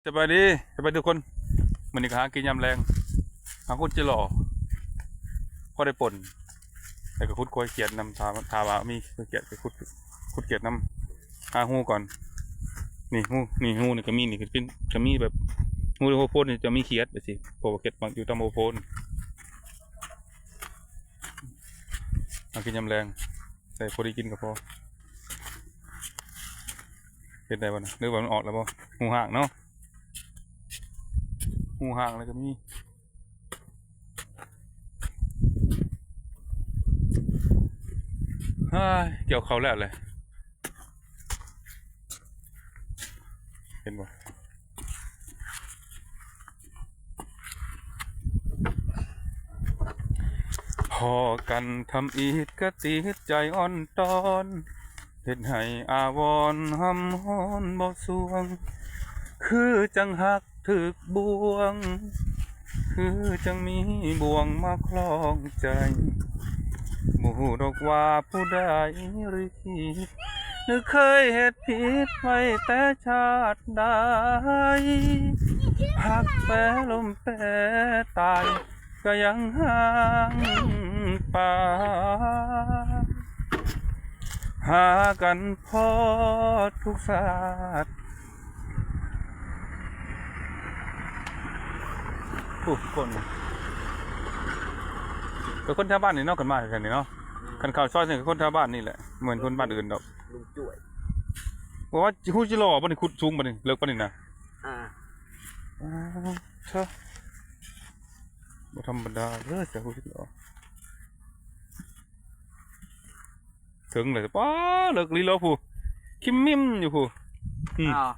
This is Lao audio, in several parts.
ສະບາຍດີ ສະບາຍດີທຸກຄົນ. ມື້ນີ້ກໍຫາກິນຍາມແລງ ຫາຂຸດຈິຫຼໍ່ ພໍໄດ້ປົ່ນ ແລ້ວກໍຂຸດຄວາຍຂຽດນຳ. ຖ້າ ຖ້າວ່າມີຄວາຍຂຽດກໍຂຸດ ຂຸດຂຽດນຳ. ຫາຮູກ່ອນ. ນີ້ຮູ ນີ້ຮູນີ້ກໍມີ ນີ້ກໍເປັນ ກໍມີແບບຮູໂຮໂພນນີ້ຈະມີຂຽດໄປຊີ້ ເພາະວ່າຂຽດມັກຢູ່ຕາມໂຮໂພນ. ຫາກິນຍາມແລງ ໃສ່ພໍໄດ້ກິນກໍພໍ. ເຮັດໄດ້ບໍ່ນະ ຫຼືວ່າມັນອອກແລ້ວບໍ່? ຮູຮ່າງເນາະ ຮູຮ່າງແລ້ວກໍມີ. ເຮີ້ຍ ກ່ຽວເຂົ້າແລ້ວແຫຼະ ເຫັນບໍ່? ພໍກັນທຳອິດກະຕິດໃຈອ່ອນຕອນ ເຮັດໃຫ້ອາວອນຮຳຮ້ອນບໍ່ສວງ ຄືຈັ່ງຮັກຖືກບ່ວງ ຄືຈັ່ງມີບ່ວງມາຄລ້ອງໃຈ ບໍ່ຮູ້ດອກວ່າຜູ້ໃດລິຂິດ ຫຼືເຄີຍເຮັດຜິດໄວ້ແຕ່ຊາດໃດ ຮັກແປລົມແປຕາຍ ກໍຍັງຮ່າງປານ ຫາກັນພໍທຸກຊາດ. ໂອ້ ຄົນ ກໍຄົນແຖວບ້ານນີ້ເນາະ ຄັນມາແຖວນີ້ເນາະ. ອືມ ຄັນເຂົ້າຊອຍນີ້ກໍຄົນແຖວບ້ານນີ້ແຫຼະ ບໍ່ແມ່ນຄົນບ້ານອື່ນດອກ. ລຸງຈ້ວຍ ບໍ່ວ່າຮູຈິຫຼໍ່ບໍ່ນີ້ ຂຸດສູງປານນີ້ ເລິກປານນີ້ນະ. ອ່າ ອ່າ ເທີ ບໍ່ທຳມະດາເດີຈ້າ ຮູ້ສຶກເນາະ ເຖິງແລ້ວ. ປ້າ ເລິກອີ່ຫຼີເນາະ ຜູ້ ຄິມມິມຢູ່ຜູ້. ອືມ ອ້າວ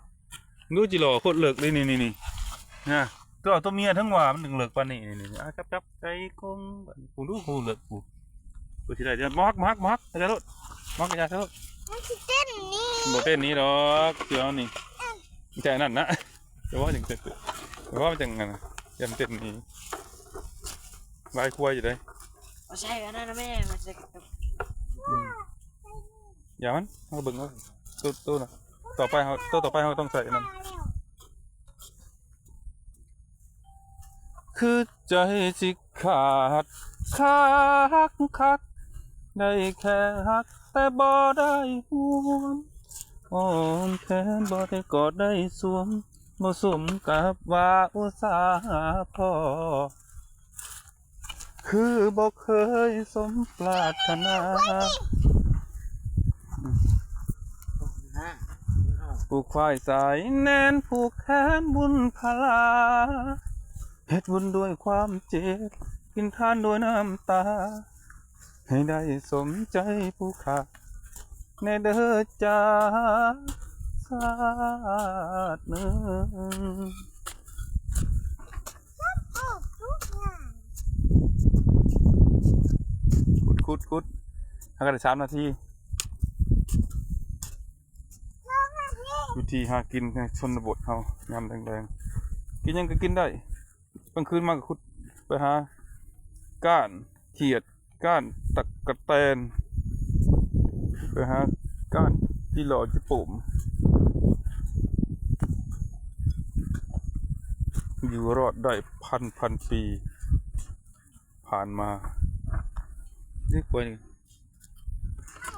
ດູຈິຫຼໍ່ໂຄດເລິກເລີຍ ນີ້ໆໆ ນະ ຕົວ ຕົວເມຍເຖິງວ່າມັນເລິກປານນີ້ ນີ້ໆ ອ່າ ຈັບໆ ໃສ່ກົງ ຜູ້ ດູຜູ້ເລິກຜູ້ ຜູ້ຊິໄດ້ ບໍ່ຮັກ ບໍ່ຮັກ ບໍ່ຮັກ ເອົາໂລດ ບໍ່ຮັກ ເອົາໂລດ. ມັນຊິເຕັ້ນນີ້ ບໍ່ເຕັ້ນນີ້ດອກ ເຊື່ອນີ້ ແຕ່ນັ້ນນະ. ແຕ່ວ່າຈັ່ງ ແຕ່ວ່າມັນຈັ່ງນັ້ນນະ ຢ້ານເຕັ້ນໜີ ລາຍຄວາຍຢູ່ເດ້. ເອົາໃສ່ອັນນັ້ນນະແມ່ ມາໃສ່ ອືມ ຢ່າມັນ ເຮົາເບິ່ງເອົາ ໂຕ ໂຕນະ ຕໍ່ໄປເຮົາ ໂຕຕໍ່ໄປເຮົາຕ້ອງໃສ່ອັນນັ້ນ. ຄືໃຈຊິຂາດ ຄັກໆ ໄດ້ແຄ່ຮັກ ແຕ່ບໍ່ໄດ້ຮ່ວມ ອ້ອມແຂນ ບໍ່ໄດ້ກອດໄດ້ສວມ ບໍ່ສົມກັບວ່າອຸດສາຫະພໍ້ ຄືບໍ່ເຄີຍສົມປາດຖະໜາ. ຜູກຄວາຍສາຍແໜ້ນ ຜູກແຂນບຸນພາລາ ເຮັດບຸນດ້ວຍຄວາມເຈັບ ກິນທານດ້ວຍນ້ຳຕາ ໃຫ້ໄດ້ສົມໃຈຜູ້ຂ້າແດ່ເດີຈ້າ ຊາດໜຶ່ງ. ຂຸດ ຂຸດ ຂຸດ ຫາກັນໄດ້ສາມນາທີ. ວິທີຫາກິນໃນຊົນນະບົດເຮົາ ຍາມແລງໆ ກິນຫຍັງກໍກິນໄດ້. ກາງຄືນມາກໍຂຸດ ໄປຫາກ້ານຂຽດ ກ້ານຕັກກະແຕນ ໄປຫາກ້ານຈິຫຼໍ່ຈິໂປມ ຢູ່ລອດໄດ້ພັນພັນປີຜ່ານມາ. ເດັກໄວນີ້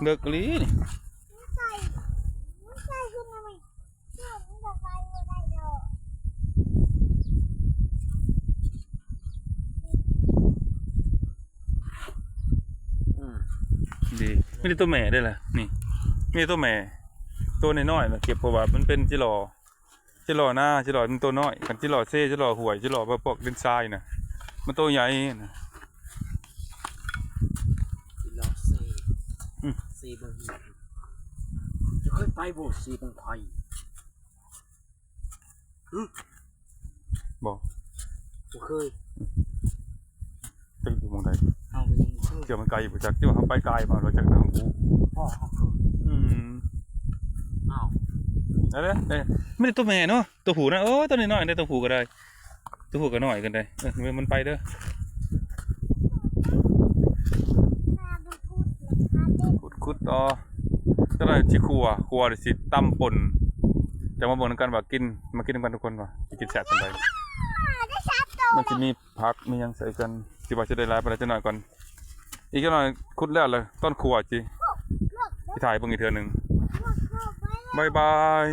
ເລິກອີ່ຫຼີນີ້. ອືມ ດີ ມີແຕ່ໂຕແມ່ເດ້ລະ ນີ້ ມີແຕ່ໂຕແມ່. ໂຕນ້ອຍໆນະເກັບ ເພາະວ່າມັນເປັນຈິຫຼໍ່ ຈິຫຼໍ່ນາ ຈິຫຼໍ່ມັນໂຕນ້ອຍ. ຄັນຈິຫຼໍ່ເຊ ຈິຫຼໍ່ຫ້ວຍ ຈິຫຼໍ່ພວກດິນຊາຍນະ ມັນໂຕໃຫຍ່ນະ. ຈິຫຼໍ່ເຊ ອືມ ເຊເມືອງຫີນ ເຈົ້າເຄີຍໄປບໍ່ ເຊເມືອງໄຜ່? ຫຶ ບໍ່ ບໍ່ເຄີຍ. ຈັກຢູ່ໝ່ອງໃດ ເຮົາກໍຍັງບໍ່ເຄີຍ. ເຈົ້າມັນໄກບໍ່ຈັກ ເຈົ້າເຮົາໄປກາຍມາແລ້ວຈັກນຳຜູ້ ພໍ່ເຮົາເຄີຍ. ອືມ ອ້າວ ໄດ້ເດ້ ໄດ້ ມີແຕ່ໂຕແມ່ເນາະ ໂຕຜູ້ນະ. ໂອ້ ໂຕນ້ອຍໆເດ້ ໂຕຜູ້ກໍໄດ້ ໂຕຜູ້ກໍນ້ອຍກັນໄດ໋. ເອີ ມັນໄປເດີ ຂຸດໆຕໍ່. ຈັກໜ່ອຍຊິຂົ້ວ ຂົ້ວແລ້ວຊິຕຳປົ່ນ ຈະມາເບິ່ງນຳກັນວ່າກິນ ມາກິນນຳກັນທຸກຄົນວ່າຊິກິນແຊບສ່ຳໃດ. ມັນຊິມີຜັກມີຫຍັງໃສ່ກັນ ຊິວ່າຊິໄດ້ຫຼາຍປານໃດ ຈັກໜ້ອຍກ່ອນ. ອີກຈັກໜ້ອຍຂຸດແລ້ວລະ ຕອນຂົ້ວຊິ ຊິຖ່າຍເບິ່ງອີກເທື່ອໜຶ່ງ. ບາຍບາຍ.